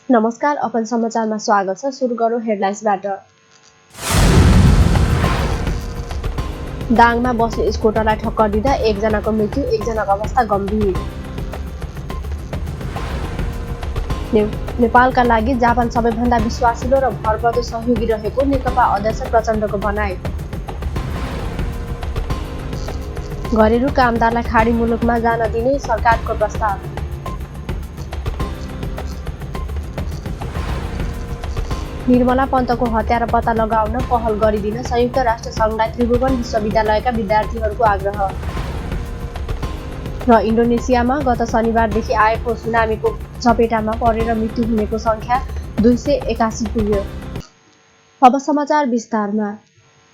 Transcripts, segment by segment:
नमस्कार, अपन समाचारमा स्वागत छ। सुरु गरौँ हेडलाइन्सबाट। दाङमा बसले स्कुटरलाई ठक्कर दिँदा एकजनाको मृत्यु, एकजनाको अवस्था गम्भीर। नेपालका लागि जापान सबैभन्दा विश्वासिलो र भरपर्दो सहयोगी रहेको नेकपा अध्यक्ष प्रचण्डको भनाई। घरेलु कामदारलाई खाडी मुलुकमा जान दिने सरकारको प्रस्ताव। निर्मला पन्तको हत्यारा पत्ता लगाउन पहल गरिदिन संयुक्त राष्ट्र सङ्घलाई त्रिभुवन विश्वविद्यालयका विद्यार्थीहरूको आग्रह। र इन्डोनेसियामा गत शनिबारदेखि आएको सुनामीको चपेटामा परेर मृत्यु हुनेको सङ्ख्या 281 पुग्यो। अब समाचार विस्तारमा।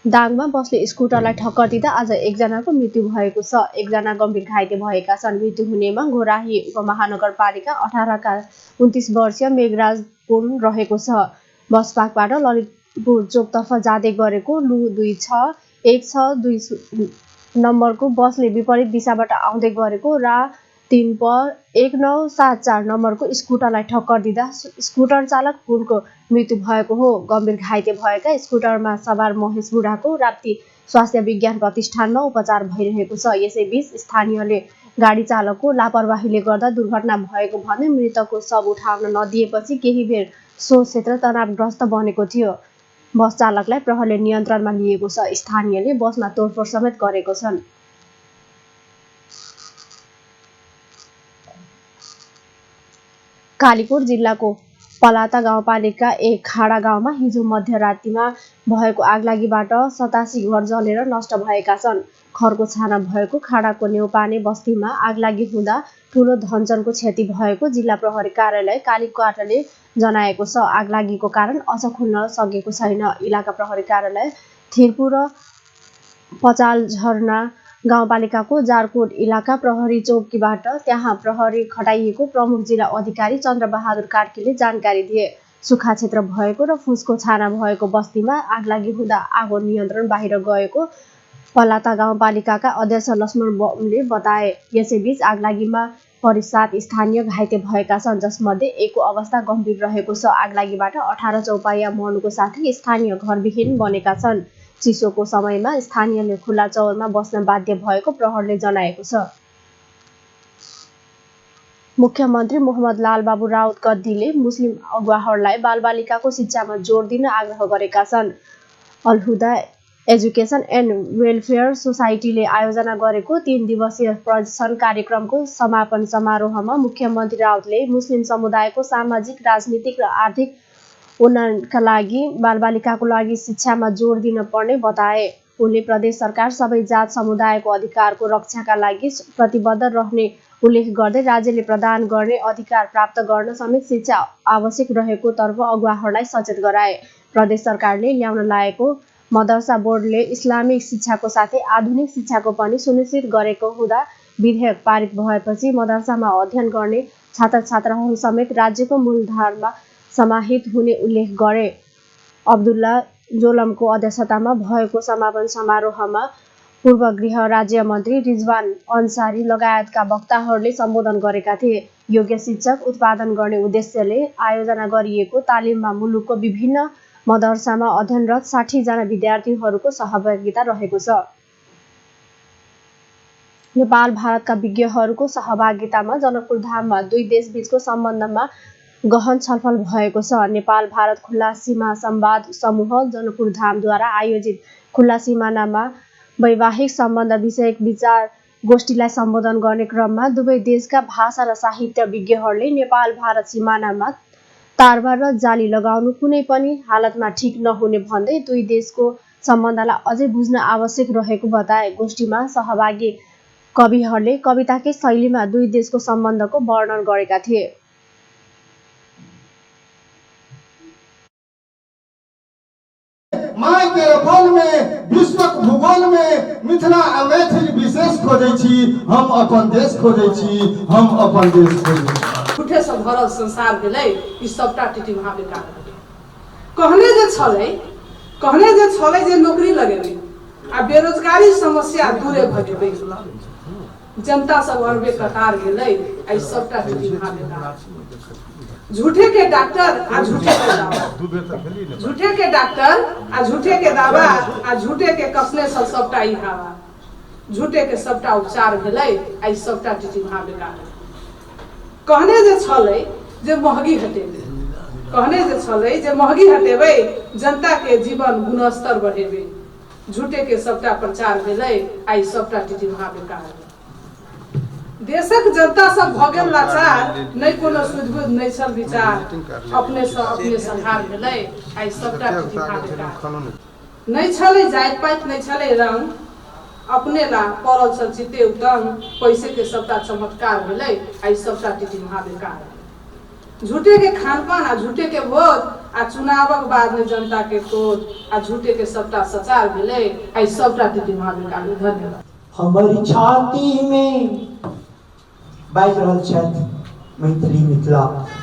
दाङमा बसले स्कुटरलाई ठक्कर दिँदा आज एकजनाको मृत्यु भएको छ, एकजना गम्भीर घाइते भएका छन्। मृत्यु हुनेमा घोराही उपमहानगरपालिका 18 का 29 वर्षीय मेघराज पुन रहेको छ। बसपाकबाट ललितपुर चोकतर्फ जाँदै गरेको लु 2616 नम्बरको बसले विपरीत दिशाबाट आउँदै गरेको रा 3 प 1974 नम्बरको स्कुटरलाई ठक्कर दिँदा स्कुटर चालक पुनको मृत्यु भएको हो। गम्भीर घाइते भएका स्कुटरमा सवार महेश बुढाको राप्ती स्वास्थ्य विज्ञान प्रतिष्ठानमा उपचार भइरहेको छ। यसैबीच स्थानीयले गाडी चालकको लापरवाहीले गर्दा दुर्घटना भएको भन्दै मृतकको शव उठाउन नदिएपछि केही बेर सो क्षेत्र तनावग्रस्त बनेको थियो। बस चालकलाई प्रहरले नियन्त्रणमा लिएको छ। स्थानीयले बसमा तोडफोड समेत गरेको छन्। कालीकोट जिल्लाको पलाता गाउँपालिका 1 खाडा गाउँमा हिजो मध्यरातिमा भएको आगलागीबाट 87 घर जलेर नष्ट भएका छन्। खरको छाना भएको खाडाको नेउपाने बस्तीमा आगलागी हुँदा ठूलो धनजनको क्षति भएको जिल्ला प्रहरी कार्यालय कालीकोटले जनाएको छ। आगलागीको कारण अझ खुल्न सकेको छैन। इलाका प्रहरी कार्यालय थिरपु र पचालझरना गाउँपालिकाको जारकोट इलाका प्रहरी चौकीबाट त्यहाँ प्रहरी खटाइएको प्रमुख जिल्ला अधिकारी चन्द्रबहादुर कार्कीले जानकारी दिए। सुक्खा क्षेत्र भएको र फुसको छाना भएको बस्तीमा आगलागी हुँदा आगो नियन्त्रण बाहिर गएको पलाता गाउँपालिकाका अध्यक्ष लक्ष्मण बमले बताए। यसैबीच आगलागीमा परि 7 स्थानीय घाइते भएका छन्, जसमध्ये एकको अवस्था गम्भीर रहेको छ। आगलागीबाट 18 चौपाइया मर्नुको साथै स्थानीय घरविहीन बनेका छन्। चिसोको समयमा स्थानीयले खुल्ला चौरमा बस्न बाध्य भएको प्रहरले जनाएको छ। मुख्यमन्त्री मोहम्मद लालबाबु राउत गद्दीले मुस्लिम अगुवाहरूलाई बालबालिकाको शिक्षामा जोड दिन आग्रह गरेका छन्। अलहुदा एजुकेसन एन्ड वेलफेयर सोसाइटीले आयोजना गरेको 3 दिवसीय प्रदर्शन कार्यक्रमको समापन समारोहमा मुख्यमन्त्री राउतले मुस्लिम समुदायको सामाजिक, राजनीतिक र आर्थिक उन्नयनका लागि बालबालिकाको लागि शिक्षामा जोड दिन पर्ने बताए। उनले प्रदेश सरकार सबै जात समुदायको अधिकारको रक्षाका लागि प्रतिबद्ध रहने उल्लेख गर्दै राज्यले प्रदान गर्ने अधिकार प्राप्त गर्न समेत शिक्षा आवश्यक रहेको तर्फ अगुवाहरूलाई सचेत गराए। प्रदेश सरकारले ल्याउन लागेको मदरसा बोर्डले इस्लामिक शिक्षाको साथै आधुनिक शिक्षाको पनि सुनिश्चित गरेको हुँदा विधेयक पारित भएपछि मदरसामा अध्ययन गर्ने छात्र-छात्राहरू समेत राज्यको मूलधारमा समाहित हुने उल्लेख गरे। अब्दुल्ला जोलमको अध्यक्षतामा भएको समापन समारोहमा पूर्व गृह राज्य मन्त्री रिजवान अन्सारी लगायतका वक्ताहरूले सम्बोधन गरेका थिए। योग्य शिक्षक उत्पादन गर्ने उद्देश्यले आयोजना गरिएको तालिममा मुलुकको विभिन्न मदरसामा अध्ययनरत 60 जना विद्यार्थीहरूको सहभागिता रहेको छ। नेपाल भारतका विज्ञहरूको सहभागितामा जनकपुर धाममा दुई देशबीचको सम्बन्धमा गहन छलफल भएको छ। नेपाल भारत खुल्ला सीमा संवाद समूह जनकपुर धामद्वारा आयोजित खुल्ला सिमानामा वैवाहिक सम्बन्ध विषयक विचार गोष्ठीलाई सम्बोधन गर्ने क्रममा दुवै देशका भाषा र साहित्य विज्ञहरूले नेपाल भारत सिमानामा तारबार र जाली लगाउनु कुनै पनि हालतमा ठिक नहुने भन्दै दुई देशको सम्बन्धलाई अझै बुझ्न आवश्यक रहेको बताए। गोष्ठीमा सहभागी कविहरूले कविताकै शैलीमा दुई देशको सम्बन्धको वर्णन गरेका थिए। माय के फल में विश्वक भूगोल में मिथिला आ मैथिली विशेष खोजै छी, हम अपन देश खोजै छी, हम अपन देश खोजै छी। उठे सब भरल संसार भेलै, ई सबटा टिटी महाबे कारण कहने जे छलै जे नौकरी लगेबै आ बेरोजगारी समस्या दूरे भजेबै, जनता सब अरबे कतार गेलै, आई सबटा टिटी महाबे कारण। झूठे के डॉक्टर आ झूठे के दावा, झूठे के डॉक्टर आ झूठे के दावा आ झूठे के कसने सबटा ई हावा, झूठे के सबटा उपचार भेलै आ सबटा टिटिम्हा बेकार। कहने जे छलै जे महगी हटेबै, कहने जे छलै जे महगी हटेबै जनता के जीवन गुणस्तर बढ़ेबै, झूठे के सबटा प्रचार भेलै आ सबटा टिटिम्हा बेकार। देशक जनता सब भऽ गेल लाचार, नहि कोनो सुझबुझ नहि छल विचार, अपने से अपने संहार भेलै आ सबटा टिटिम्हा बेकार। नहीं छलै जाति पाति नहीं छलै रंग, अपने ला पड़ल छल चित्ते उतंग, पैसे के सबटा चमत्कार भेलै आ सबटा टिटिम्हा बेकार। झूठे के खानपान आ झूठे के भोज आ चुनावक बाद में जनता के क्रोध आ झूठे के सबटा सचार भेलै आ सबटा टिटिम्हा बेकार। धन्यवाद। हमारी छाती में बाज रहल छथि मैथिली मिथिला,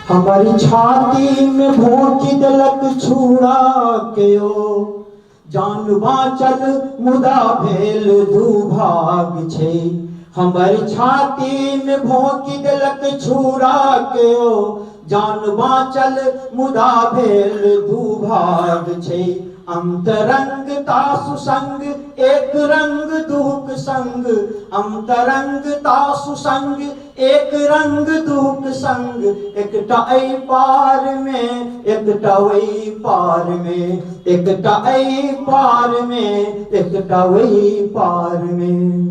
हमारी छाती में भोंकी देलक छुरा के ओ, जान बाँचल मुदा भेल दुभाग छै। हमारी छाती में भोंकी देलक छुरा के ओ, जान बाँचल मुदा भेल दुभाग छै। अंतरंगता सुसंग एक रंग दुख संग, अंतरंगता सुसंग एक रंग दुख संग, एकटा एहि पार में एकटा वही पार में, एकटा एहि पार में एकटा वही पार में।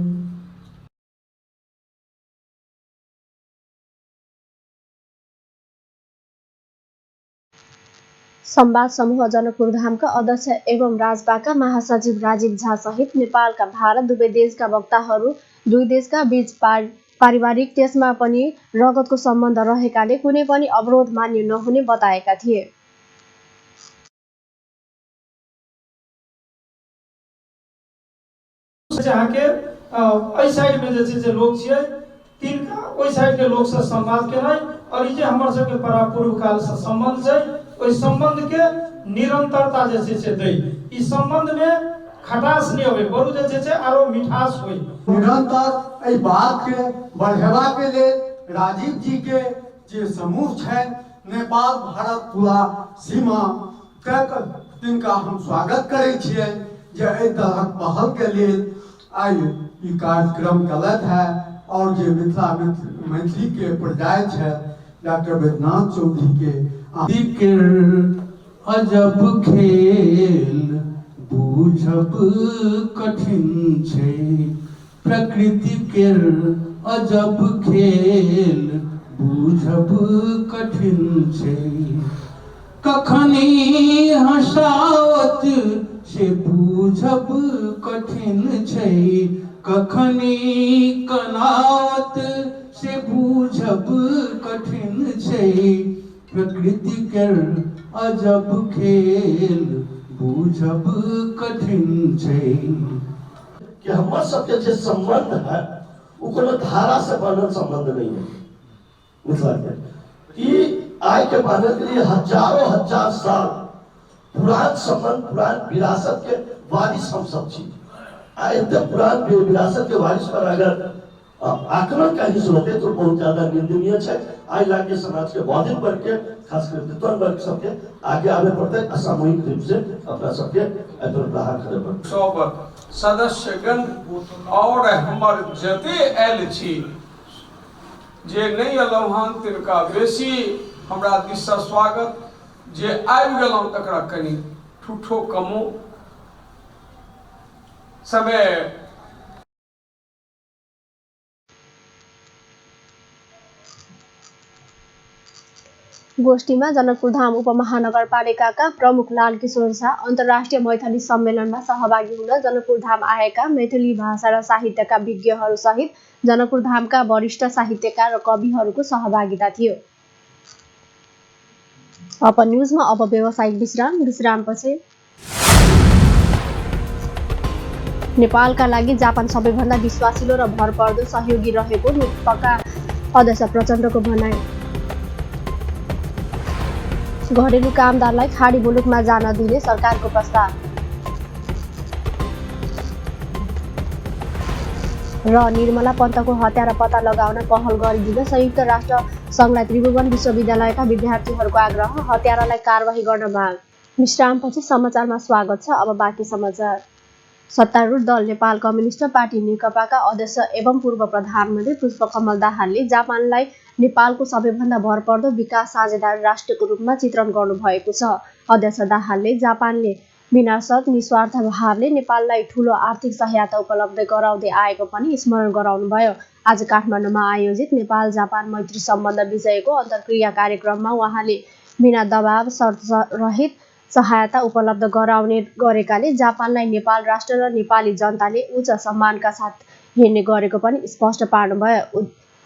संवाद समूह जनकपुर धामका अध्यक्ष एवं राजपाका महासचिव राजीव झा सहित नेपालका भारत दुवै देशका वक्ताहरू दुई देशका बीच पारिवारिक त्यसमा पनि रगतको सम्बन्ध रहेकाले कुनै पनि अवरोध मान्य नहुने बताएका थिए। एहि साइड में जे लोग छियै तिनका ओहि साइड के लोग से संवाद केनाइ और जे हमर सबके परापूर्व काल से संबंध छै ओहि संबंध के निरंतरता जे छै दै। ई संबंध में खटास नहीं होवे, बरु जे छै आरो मिठास होई। निरंतर एहि बात के बढ़ेबा के लेल राजीव जी के जे समूह छै नेपाल भारत पूरा सीमा तक तिनका हम स्वागत करै छियै जे एहि तरहक पहल के लेल आई ई कार्यक्रम गलत है। और जे मैथिली के पर्याय है डॉक्टर वैद्यनाथ चौधरी के अजब खेल बूझब कठिन छै, प्रकृति के अजब खेल बूझब कठिन छै। कखनी हंसावत से बूझब कठिन छै, कखनी कनावत से बूझब कठिन छै। प्रकृति के अजब खेल बूझब कठिन छै। कि हमर सबके जे संबंध है वो कोनो धारा से बनल संबंध नहीं है। मिथिला के आय के माने के लिए हजारों हजार साल पुरान संबंध, पुरान विरासत के वारिस हम सब छी। इतने पुरान विरासत के वारिस पर अगर आकलन कहीं सुनते तो बहुत ज्यादा निंदनीय है। आई लाके समाज के बौद्धिक वर्ग के खास कर विद्वान वर्ग सबके आगे आवे पड़ते है असामूहिक रूप से अपना सबके प्रहार करे पड़ते। सब सदस्यगण और हमर जते आयल छी जे नहीं अयलहुँ हन तिनका बेसी हमरा दिससँ स्वागत, जे आबि गेलहुँ तकरा कनि ठूठो कमो समय। गोष्ठीमा जनकपुर धाम उपमहानगरपालिकाका प्रमुख लाल किशोर शाह अन्तर्राष्ट्रिय मैथिली सम्मेलनमा सहभागी हुन जनकपुर धाम आएका मैथिली भाषा र साहित्यका विज्ञहरू सहित जनकपुर धामका वरिष्ठ साहित्यकार र कविहरूको सहभागिता थियो। अपन न्यूजमा अब व्यावसायिक विश्रामपछि नेपालका लागि जापान सबैभन्दा विश्वासिलो र भरपर्दो सहयोगी रहेको नेकपा अध्यक्ष प्रचण्डको भनाइ। घरेलु कामदारलाई खाडी मुलुकमा जान दिने सरकारको प्रस्ताव र निर्मला पन्तको हत्या र पत्ता लगाउन पहल गरिदिन संयुक्त राष्ट्र सङ्घलाई त्रिभुवन विश्वविद्यालयका विद्यार्थीहरूको आग्रह, हत्यारालाई कारबाही गर्न माग। विश्रामपछि समाचारमा स्वागत छ। अब बाँकी समाचार। सत्तारूढ दल नेपाल कम्युनिस्ट पार्टी नेकपाका अध्यक्ष एवं पूर्व प्रधानमन्त्री पुष्पकमल दाहालले जापानलाई नेपालको सबैभन्दा भरपर्दो विकास साझेदार राष्ट्रको रूपमा चित्रण गर्नुभएको छ। अध्यक्ष दाहालले जापानले विनाशक निस्वार्थ भावले नेपाललाई ठूलो आर्थिक सहायता उपलब्ध गराउँदै आएको पनि स्मरण गराउनुभयो। आज काठमाडौँमा आयोजित नेपाल जापान मैत्री सम्बन्ध विषयको अन्तर्क्रिया कार्यक्रममा उहाँले बिना दबाव शर्त रहित सहायता उपलब्ध गराउने गरेकाले जापानलाई नेपाल राष्ट्र र नेपाली जनताले उच्च सम्मानका साथ हेर्ने गरेको पनि स्पष्ट पार्नुभयो।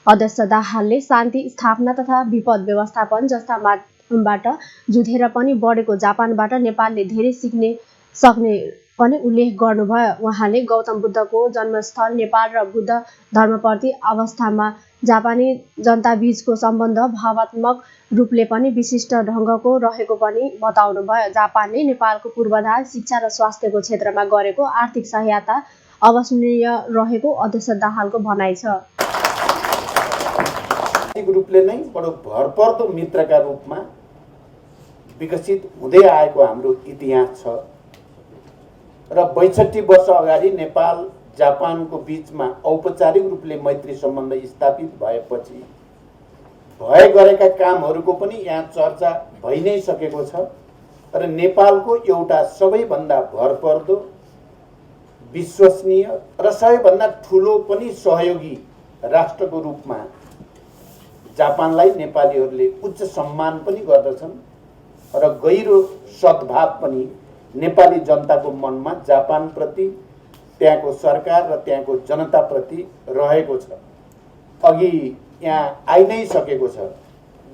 अध्यक्ष दाहालले शान्ति स्थापना तथा विपद व्यवस्थापन जस्ता माध्यमबाट जुधेर पनि बढेको जापानबाट नेपालले धेरै सिक्ने सक्ने पनि उल्लेख गर्नुभयो। उहाँले गौतम बुद्धको जन्मस्थल नेपाल र बुद्ध धर्मप्रति अवस्थामा जापानी जनताबीचको सम्बन्ध भावात्मक रूपले पनि विशिष्ट ढङ्गको रहेको पनि बताउनुभयो। जापानले नेपालको पूर्वाधार शिक्षा र स्वास्थ्यको क्षेत्रमा गरेको आर्थिक सहायता अविस्मरणीय रहेको अध्यक्ष दाहालको भनाइ छ। रूपले नै बडो भरपर्दो मित्रका रूपमा विकसित हुँदै आएको हाम्रो इतिहास छ र ६२ वर्ष अगाडि नेपाल जापानको बीचमा औपचारिक रूपले मैत्री सम्बन्ध स्थापित भएपछि भए गरेका कामहरूको पनि यहाँ चर्चा भइ नै सकेको छ र नेपालको एउटा सबैभन्दा भरपर्दो विश्वसनीय र सबैभन्दा ठुलो पनि सहयोगी राष्ट्रको रूपमा जापानलाई नेपालीहरूले उच्च सम्मान पनि गर्दछन् र गहिरो सद्भाव पनि नेपाली जनताको मनमा जापानप्रति, त्यहाँको सरकार र त्यहाँको जनताप्रति रहेको छ। अघि यहाँ आइ नै सकेको छ,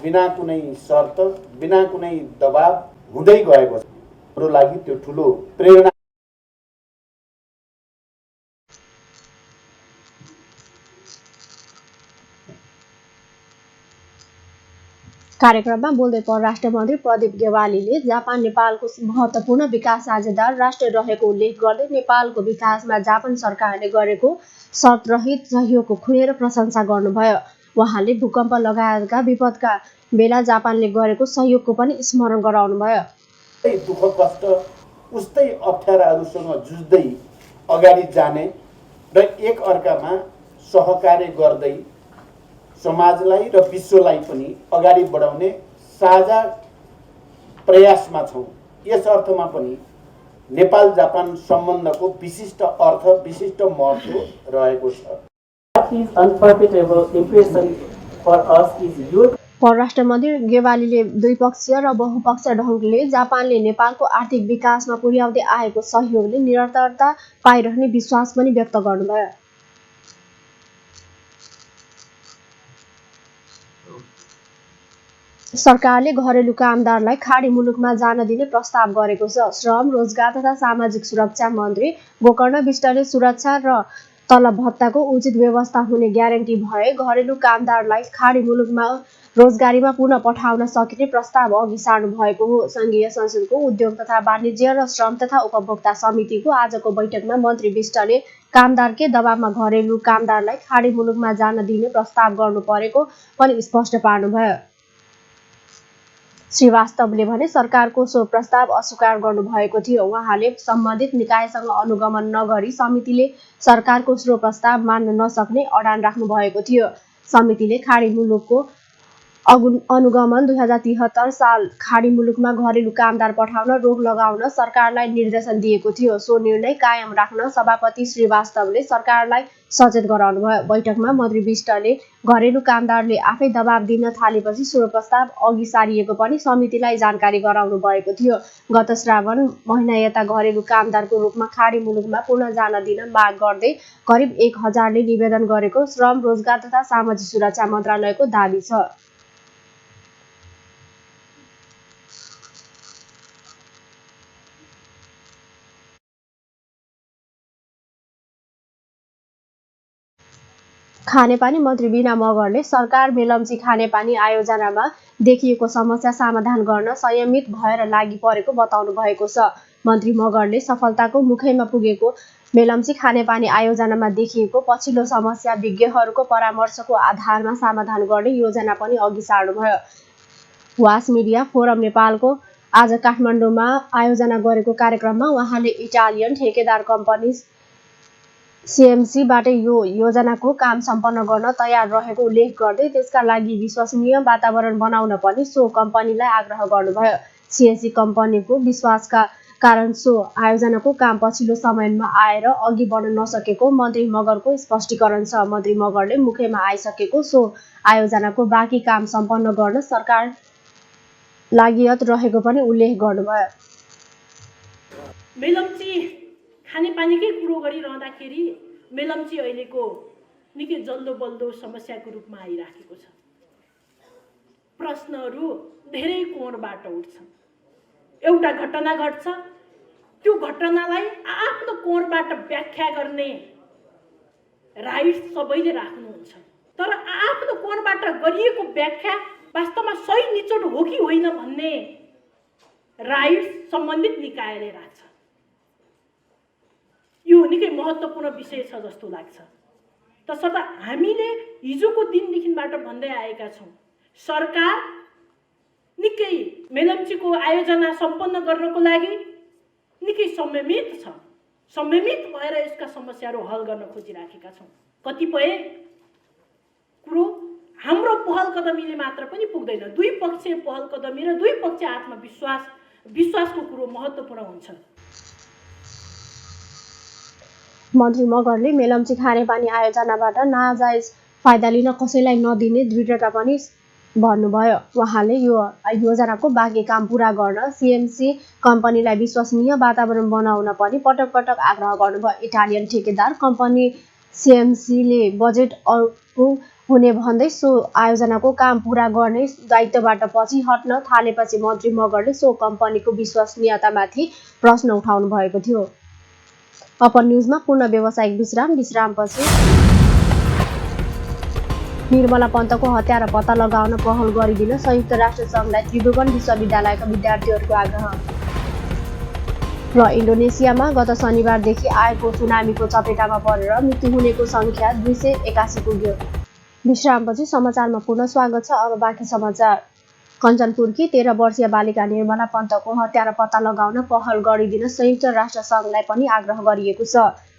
बिना कुनै शर्त, बिना कुनै दबाव हुँदै गएको छ। हाम्रो लागि त्यो ठुलो प्रेरणा। कार्यक्रममा बोल्दै परराष्ट्र मन्त्री प्रदीप गेवालीले जापान नेपालको महत्त्वपूर्ण विकास साझेदार राष्ट्र रहेको उल्लेख गर्दै नेपालको विकासमा जापान सरकारले गरेको शर्तरहित सहयोगको खुलेर प्रशंसा गर्नुभयो। उहाँले भूकम्प लगायतका विपदका बेला जापानले गरेको सहयोगको पनि स्मरण गराउनुभयो। दुःख कष्ट उस्तै अप्ठ्याराहरूसँग जुझ्दै अगाडि जाने र एक अर्कामा सहकार्य गर्दै समाजलाई र विश्वलाई पनि अगाडि बढाउने साझा प्रयासमा छौँ। यस अर्थमा पनि नेपाल जापान सम्बन्धको विशिष्ट अर्थ, विशिष्ट महत्त्व रहेको छ। परराष्ट्र मन्त्री गेवालीले द्विपक्षीय र बहुपक्षीय ढङ्गले जापानले नेपालको आर्थिक विकासमा पुर्याउँदै आएको सहयोगले निरन्तरता पाइरहने विश्वास पनि व्यक्त गर्नुभयो। सरकारले घरेलु कामदारलाई खाडी मुलुकमा जान दिने प्रस्ताव गरेको छ। श्रम, रोजगार तथा सामाजिक सुरक्षा मन्त्री गोकर्ण विष्टले सुरक्षा र तलब भत्ताको उचित व्यवस्था हुने ग्यारेन्टी भए घरेलु कामदारलाई खाडी मुलुकमा रोजगारीमा पुनः पठाउन सकिने प्रस्ताव अघि सार्नु भएको हो। सङ्घीय संसदको उद्योग तथा वाणिज्य र श्रम तथा उपभोक्ता समितिको आजको बैठकमा मन्त्री विष्टले कामदारकै दबावमा घरेलु कामदारलाई खाडी मुलुकमा जान दिने प्रस्ताव गर्नु परेको पनि स्पष्ट पार्नुभयो। श्रीवास्तवले भने सरकारको सो प्रस्ताव अस्वीकार गर्नुभएको थियो। उहाँले सम्बन्धित निकायसँग अनुगमन नगरी समितिले सरकारको सो प्रस्ताव मान्न नसक्ने अडान राख्नु भएको थियो। समितिले खाडी मुलुकको अनुगमन 2073 साल खाडी मुलुकमा घरेलु कामदार पठाउन रोक लगाउन सरकारलाई निर्देशन दिएको थियो। सो निर्णय कायम राख्न सभापति श्रीवास्तवले सरकारलाई सचेत गराउनुभयो। बैठकमा मन्त्री विष्टले घरेलु कामदारले आफै दबाब दिन थालेपछि सो प्रस्ताव अघि सारिएको पनि समितिलाई जानकारी गराउनु भएको थियो। गत श्रावण महिना यता घरेलु कामदारको रूपमा खाडी मुलुकमा पुनः जान दिन माग गर्दै करिब 1000ले निवेदन गरेको श्रम, रोजगार तथा सामाजिक सुरक्षा मन्त्रालयको दाबी छ। खानेपानी मन्त्री बिना मगरले सरकार मेलम्ची खानेपानी आयोजनामा देखिएको समस्या समाधान गर्न संयमित भएर लागि परेको बताउनु भएको छ। मन्त्री मगरले सफलताको मुखैमा पुगेको मेलम्ची खानेपानी आयोजनामा देखिएको पछिल्लो समस्या विज्ञहरूको परामर्शको आधारमा समाधान गर्ने योजना पनि अघि सार्नुभयो। वास मिडिया फोरम नेपालको आज काठमाडौँमा आयोजना गरेको कार्यक्रममा उहाँले इटालियन ठेकेदार कम्पनी CMCबाट यो योजनाको काम सम्पन्न गर्न तयार रहेको उल्लेख गर्दै त्यसका लागि विश्वसनीय वातावरण बनाउन पनि सो कम्पनीलाई आग्रह गर्नुभयो। CMC कम्पनीको विश्वासका कारण सो आयोजनाको काम पछिल्लो समयमा आएर अघि बढ्न नसकेको मन्त्री मगरको स्पष्टीकरण छ। मन्त्री मगरले मुखैमा आइसकेको सो आयोजनाको बाँकी काम सम्पन्न गर्न सरकार लागियत रहेको पनि उल्लेख गर्नुभयो। मेलम्ची खानेपानीकै कुरो गरिरहँदाखेरि मेलम्ची अहिलेको निकै जल्दो बल्दो समस्याको रूपमा आइराखेको छ। प्रश्नहरू धेरै कोणबाट उठ्छन्। एउटा घटना घट्छ, त्यो घटनालाई आफ्नो कोणबाट व्याख्या गर्ने राइट सबैले राख्नुहुन्छ, तर आफ्नो कोणबाट गरिएको व्याख्या वास्तवमा सही निचोड हो कि होइन भन्ने राइट सम्बन्धित निकायले राख्छ। यो निकै महत्त्वपूर्ण विषय छ जस्तो लाग्छ। तसर्थ हामीले हिजोको दिनदेखिबाट भन्दै आएका छौँ, सरकार निकै मेलम्चीको आयोजना सम्पन्न गर्नको लागि निकै संयमित छ। संयमित भएर यसका समस्याहरू हल गर्न खोजिराखेका छौँ। कतिपय कुरो हाम्रो पहल कदमीले मात्र पनि पुग्दैन, दुई पक्षीय पहल कदमी र दुई पक्षीय विश्वासको कुरो महत्त्वपूर्ण हुन्छ। मन्त्री मगरले मेलम्ची खानेपानी आयोजनाबाट नाजायज फाइदा लिन कसैलाई नदिने दृढता पनि भन्नुभयो। उहाँले यो योजनाको बाँकी काम पूरा गर्न CMC कम्पनीलाई विश्वसनीय वातावरण बनाउन पनि पटक पटक आग्रह गर्नुभयो। इटालियन ठेकेदार कम्पनी CMCले बजेट अर्को हुने भन्दै सो आयोजनाको काम पूरा गर्ने दायित्वबाट पछि हट्न थालेपछि मन्त्री मगरले सो कम्पनीको विश्वसनीयतामाथि प्रश्न उठाउनु भएको थियो। अपन न्युजमा पूर्ण व्यावसायिक विश्रामपछि निर्मला पन्तको हत्या र पत्ता लगाउन पहल गरिदिन संयुक्त राष्ट्र सङ्घलाई त्रिभुवन विश्वविद्यालयका विद्यार्थीहरूको आग्रह। र इन्डोनेसियामा गत शनिबारदेखि आएको सुनामीको चपेटामा परेर मृत्यु हुनेको सङ्ख्या 281 पुग्यो। विश्रामपछि समाचारमा पुनः स्वागत छ। अब बाँकी समाचार। कञ्चनपुरकी 13 वर्षीय बालिका निर्मला पन्तको हत्या र पत्ता लगाउन पहल गरिदिन संयुक्त राष्ट्र सङ्घलाई पनि आग्रह गरिएको छ।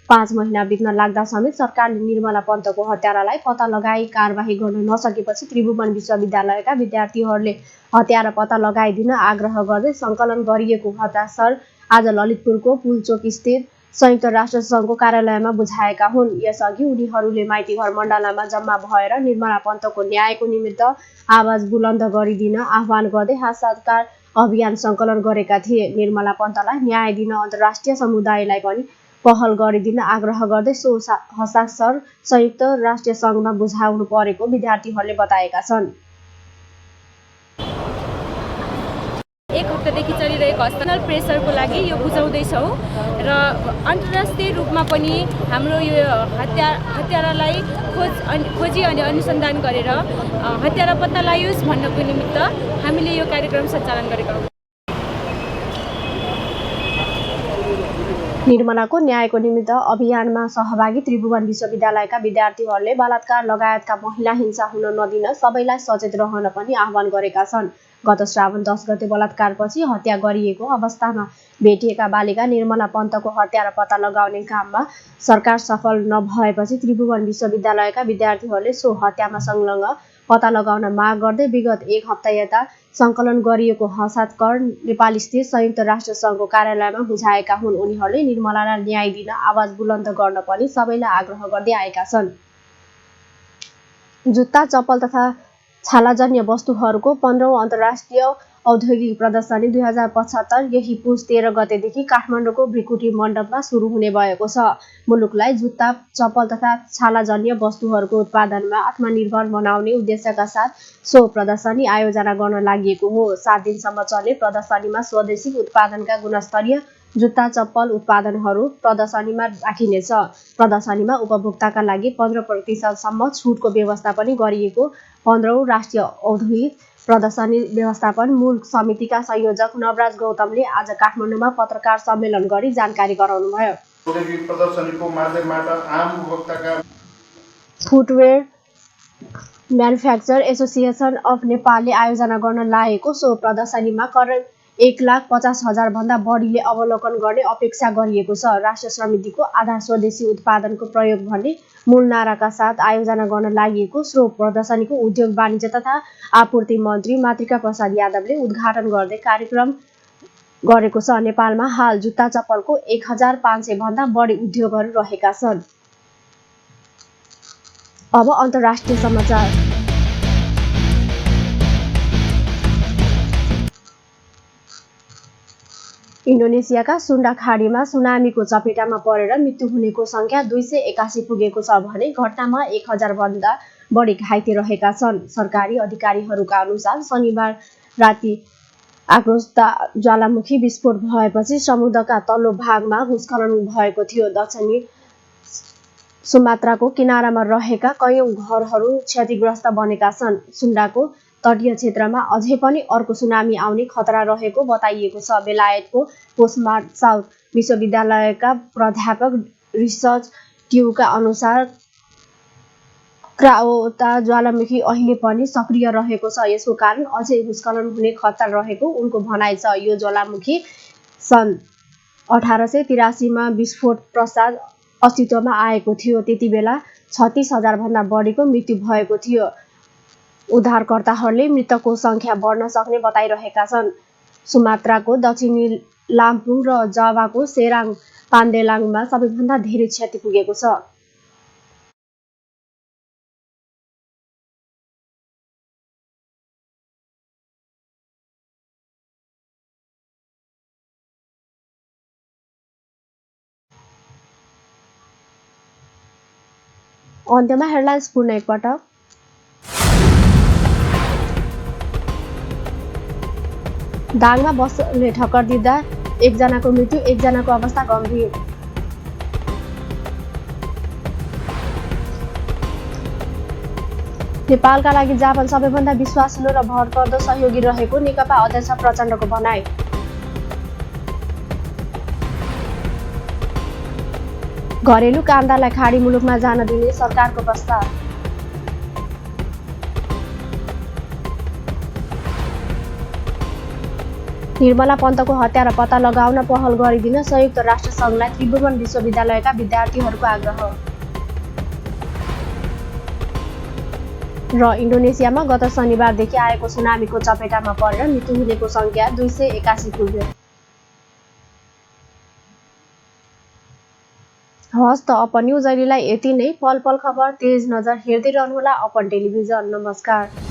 5 महिना बित्न लाग्दा समेत सरकारले निर्मला पन्तको हत्यारालाई पत्ता लगाई कारबाही गर्न नसकेपछि त्रिभुवन विश्वविद्यालयका विद्यार्थीहरूले हत्या र पत्ता लगाइदिन आग्रह गर्दै सङ्कलन गरिएको हताशर आज ललितपुरको पुलचोक स्थित संयुक्त राष्ट्र सङ्घको कार्यालयमा बुझाएका हुन्। यसअघि उनीहरूले माइतीघर मण्डलामा जम्मा भएर निर्मला पन्तको न्यायको निमित्त आवाज बुलन्द गरिदिन आह्वान गर्दै हस्ताक्षर अभियान सङ्कलन गरेका थिए। निर्मला पन्तलाई न्याय दिन अन्तर्राष्ट्रिय समुदायलाई पनि पहल गरिदिन आग्रह गर्दै सो हस्ताक्षर संयुक्त राष्ट्रिय सङ्घमा बुझाउनु परेको विद्यार्थीहरूले बताएका छन्। एक हप्तादेखि चलिरहेको हस्ताक्षर प्रेसरको लागि यो बुझाउँदैछौँ र अन्तर्राष्ट्रिय रूपमा पनि हाम्रो यो हत्यारालाई खोजी अनि अनुसन्धान गरेर हत्यारा पत्ता लगाइयोस् भन्नको निमित्त हामीले यो कार्यक्रम सञ्चालन गरेका हौँ। निर्मलाको न्यायको निमित्त अभियानमा सहभागी त्रिभुवन विश्वविद्यालयका विद्यार्थीहरूले बलात्कार लगायतका महिला हिंसा हुन नदिन सबैलाई सचेत रहन पनि आह्वान गरेका छन्। गत श्रावण 10 गते बलात्कारपछि हत्या गरिएको अवस्थामा भेटिएका बालिका निर्मला पन्तको हत्या र पत्ता लगाउने काममा सरकार सफल नभएपछि त्रिभुवन विश्वविद्यालयका विद्यार्थीहरूले सो हत्यामा संलग्न पत्ता लगाउन माग गर्दै विगत 1 हप्ता यता सङ्कलन गरिएको हस्ताक्षर नेपालस्थित संयुक्त राष्ट्र सङ्घको कार्यालयमा बुझाएका हुन्। उनीहरूले निर्मलालाई न्याय दिन आवाज बुलन्द गर्न पनि सबैलाई आग्रह गर्दै आएका छन्। जुत्ता, चप्पल तथा छालाजन्य वस्तुहरूको 15औं अन्तर्राष्ट्रिय औद्योगिक प्रदर्शनी 2075 यही पुस 13 गतेदेखि काठमाडौँको भृकुटी मण्डपमा सुरु हुने भएको छ। मुलुकलाई जुत्ता, चप्पल तथा छालाजन्य वस्तुहरूको उत्पादनमा आत्मनिर्भर बनाउने उद्देश्यका साथ सो प्रदर्शनी आयोजना गर्न लागि हो। 7 दिनसम्म चल्ने प्रदर्शनीमा स्वदेशी उत्पादनका गुणस्तरीय जुत्ता, चप्पल उत्पादनहरू प्रदर्शनीमा राखिनेछ। प्रदर्शनीमा उपभोक्ताका लागि 15% सम्म छुटको व्यवस्था पनि गरिएको 15औं राष्ट्रिय औद्योगिक प्रदर्शनी व्यवस्थापन मूल समितिका संयोजक नवराज गौतमले आज काठमाडौँमा पत्रकार सम्मेलन गरी जानकारी गराउनुभयो। प्रदर्शनीको माध्यमबाट आम उपभोक्ताका फुटवेयर म्यानुफ्याक्चर एसोसिएसन अफ नेपालले आयोजना गर्न लागेको सो प्रदर्शनीमा करिब 1,50,000 भन्दा बढीले अवलोकन गर्ने अपेक्षा गरिएको छ। राष्ट्र समितिको आधार स्वदेशी उत्पादनको प्रयोग भन्ने मूल नाराका साथ आयोजना गर्न लागेको सो प्रदर्शनीको उद्योग वाणिज्य तथा आपूर्ति मन्त्री मातृका प्रसाद यादवले उद्घाटन गर्दै कार्यक्रम गरेको छ। नेपालमा हाल जुत्ता चप्पलको 1,500 भन्दा बढी उद्योगहरू रहेका छन्। अब अन्तर्राष्ट्रिय समाचार। इन्डोनेसियाका सुन्डा खाडीमा सुनामीको चपेटामा परेर मृत्यु हुनेको संख्या 281 पुगेको छ भने घटनामा 1000 भन्दा बढी घाइते रहेका छन्। सरकारी अधिकारीहरूका अनुसार शनिबार राति आग्नेय ज्वालामुखी विस्फोट भएपछि समुद्रका तल्लो भागमा भूस्खलन भएको थियो। दक्षिणी सुमात्राको किनारामा रहेका कयौं घरहरू क्षतिग्रस्त बनेका छन्। सुन्डाको तटीय क्षेत्रमा अझै पनि अर्को सुनामी आउने खतरा रहेको बताइएको छ। बेलायतको पोस्टमार्ट साउथ विश्वविद्यालयका प्राध्यापक रिसर्च ट्युका अनुसार क्राओता ज्वालामुखी अहिले पनि सक्रिय रहेको छ। यसको कारण अझै भूस्खलन हुने खतरा रहेको उनको भनाइ छ। यो ज्वालामुखी सन् 1883 मा विस्फोट पश्चात अस्तित्वमा आएको थियो। त्यति बेला 36,000 भन्दा बढीको मृत्यु भएको थियो। उद्धारकर्ताहरूले मृतकको संख्या बढ्न सक्ने बताइरहेका छन्। सुमात्राको दक्षिणी लाम्पुङ र जावाको सेराङ पान्देलाङमा सबैभन्दा धेरै क्षति पुगेको छ। अन्त्यमा हेडलाइन्स पुनः एकपटक। दाङमा बसले ठक्कर दिँदा एकजनाको मृत्यु, एकजनाको अवस्था गम्भीर। नेपालका लागि जापान सबैभन्दा विश्वासिलो र भरपर्दो सहयोगी रहेको नेकपा अध्यक्ष प्रचण्डको भनाइ। घरेलु कामदारलाई खाडी मुलुकमा जान दिने सरकारको प्रस्ताव। निर्मला पन्तको हत्या र पत्ता लगाउन पहल गरिदिन संयुक्त राष्ट्र सङ्घलाई त्रिभुवन विश्वविद्यालयका विद्यार्थीहरूको आग्रह। र इन्डोनेसियामा गत शनिबारदेखि आएको सुनामीको चपेटामा परेर मृत्यु हुनेको संख्या 281 पुग्यो। हस् त अपन न्युज अहिलेलाई यति नै। पल पल खबर तेज नजर हेर्दै रहनुहोला अपन टेलिभिजन। नमस्कार।